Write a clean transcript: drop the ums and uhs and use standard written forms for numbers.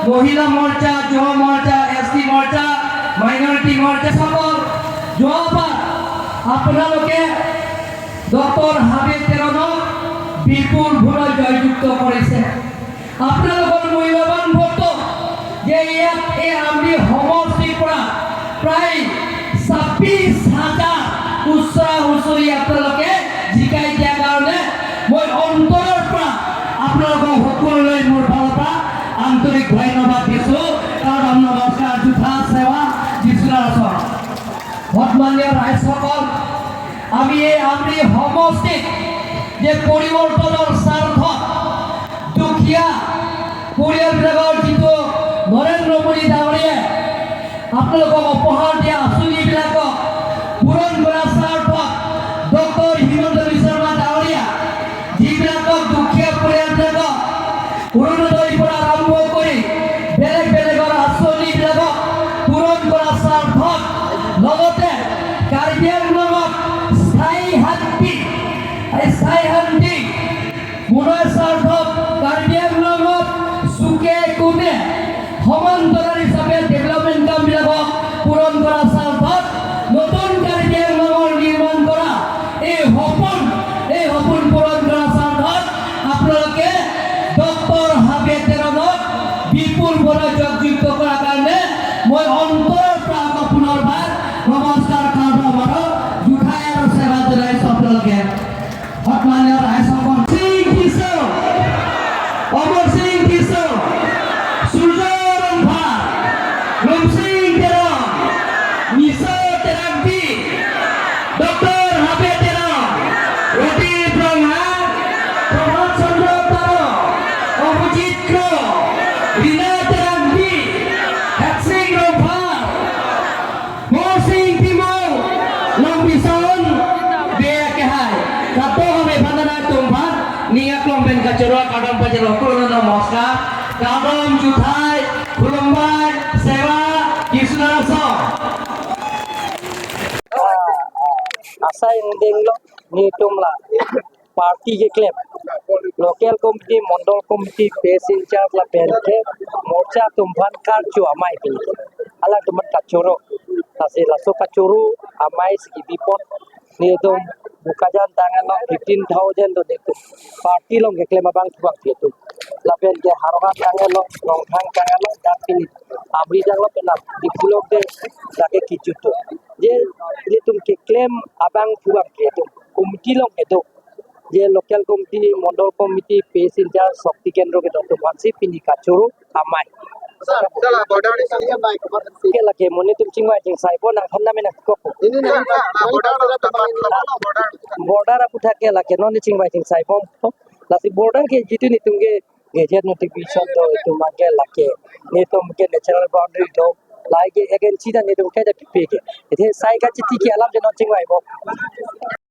মহিলা মৰ্চা, যুৱ মৰ্চা, S T মৰ্চা, minority মৰ্চা সকল, যোৱাবাৰ আপোনালোকে ডক্টৰ হাবিব তেৰণক বিপুল ভোটত জয়যুক্ত কৰিছে। আপোনালোকৰ মূল্যৱান ভোটটো যে ইয়াত এই আমি সমষ্টিৰ পৰা প্ৰায় 26 হাজাৰ ওচৰা হুঁচৰি আপোনালোকে জিকাই দিয়াৰ কাৰণে মই অন্তৰৰ পৰা আপোনালোকক সকলোলৈ মোৰ ফালৰ পৰা আন্তৰিক ধন্যবাদ দিছোঁ। কাৰণ নমস্কাৰ, যুথা সেৱা দিছোঁ। সন্মানীয় ৰাইজসকল, আমি এই আমৰি সমষ্টিত যে পৰিৱৰ্তনৰ স্বাৰ্থত দুখীয়া পৰিয়ালবিলাকৰ যিটো নৰেন্দ্ৰ মোদী ডাঙৰীয়াই আপোনালোকক উপহাৰ দিয়া আঁচনিবিলাকক পূৰণ কৰাৰ স্বাৰ্থত ডক্টৰ হিমন্ত বিশ্ব শৰ্মা ডাঙৰীয়া যিবিলাকক দুখীয়া পৰিয়ালবিলাকক অৰুণোদয়ৰ পৰা আৰম্ভ কৰি বেলেগ বেলেগৰ আঁচনিবিলাকক পূৰণ কৰাৰ স্বাৰ্থত, লগতে কাৰ্বি আংলঙত স্থায়ী শান্তি, এই স্থায়ী শান্তি পুনৰ স্বাৰ্থত কাৰ্বি আংলঙত চুকে কোণে সমান্তৰাল হিচাপে ডেভেলপমেণ্ট কামবিলাকক পূৰণ কৰাৰ স্বাৰ্থত নতুন কাৰ্বি আংলঙৰ নিৰ্মাণ কৰা এই সপোন, এই সপোন পূৰণ কৰাৰ স্বাৰ্থত আপোনালোকে ডক্টৰ হাবে তেৰণক বিপুল ভোটত জয়যুক্ত কৰাৰ কাৰণে মই অন্তৰৰ পৰা আকৌ পুনৰবাৰ নমস্কাৰ কাৰোবাৰ জোঠাই আৰু সেৱা জনাইছোঁ। আপোনালোকে সন্মানীয় ৰাইজসকল, সিং কিশোৰ, অমৰ সিং কিশোৰ, সূৰ্য ৰম্ভা, ৰূপ সিং তেৰং, নিশা তেৰাংপি, ডক্টৰ হাবে তেৰং, ৰদীপ ৰঙা, প্ৰভাত চন্দ্ৰ তাৰ, অভিজিৎ ক্ৰ, ৰীণা তেৰাংপি, হেকসিং ৰম্ভা, মৌসিং তিমৌ, লংবিচন বেয়াকেহাই কাতো হবে ভান্দনা তুমভান নিয়া ক্লম্বেন কাচরোয়া কাদম পাজের সকলো নমস্কাৰ, কাদম জুঠাই খুলুমবাই, সেৱা Krishna. Asai ngdeng lo ni tumla party ke claim local committee, mandal committee, base in charge la pen ke morcha tumban kar chu amai pin ala tuman kachoro kasi laso kachoro amai sigi bipon ni tum bukajan tangan lo 15,000 do ni tum party long ke claim abang tuang tu la pen ke haroga tangan lo rongthang tangan lo dak pin amri jang lo pena dipulok de lage kichuto je ni tum ke claim abang tuang tu committee long ke do যে local committee, mandal committee, base in charge, শক্তি কেন্দ্র কে দত্ত মানসি পিনি কাচুরু আমাই ke lagi moni tum chingwa jing sai bo nang thonna me nak ko border apu thake lake no ni chingwa jing sai bo lasi border ke jitu ni tumge gazette notification do tumage lake ni tum ke natural boundary do like again chida ni tum ke da pe ke ethe sai ka chiti ki alam je no chingwa bo.